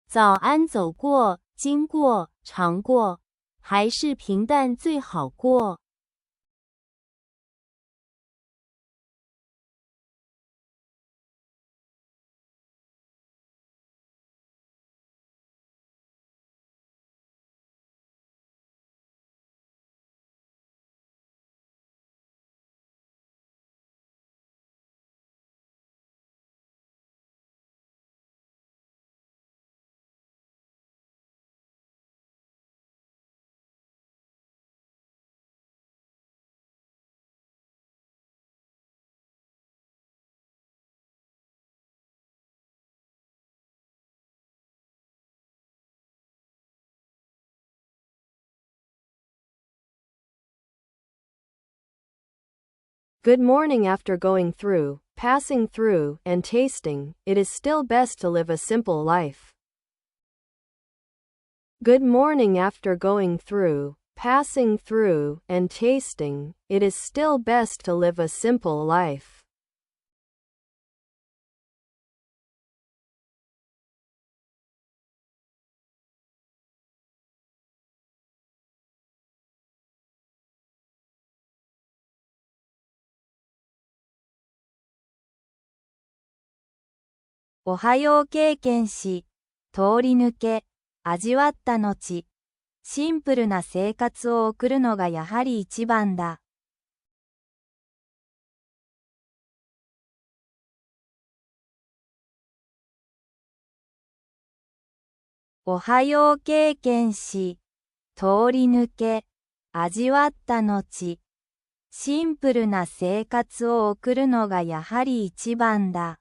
早安走過、經過、嘗過，還是平淡最好過。 Good morning. After going through, passing through, and tasting, it is still best to live a simple life. Good morning. After going through, passing through, and tasting, it is still best to live a simple life. おはよう経験し、通り抜け、味わった後、シンプルな生活を送るのがやはり一番だ。おはよう経験し、通り抜け、味わった後、シンプルな生活を送るのがやはり一番だ。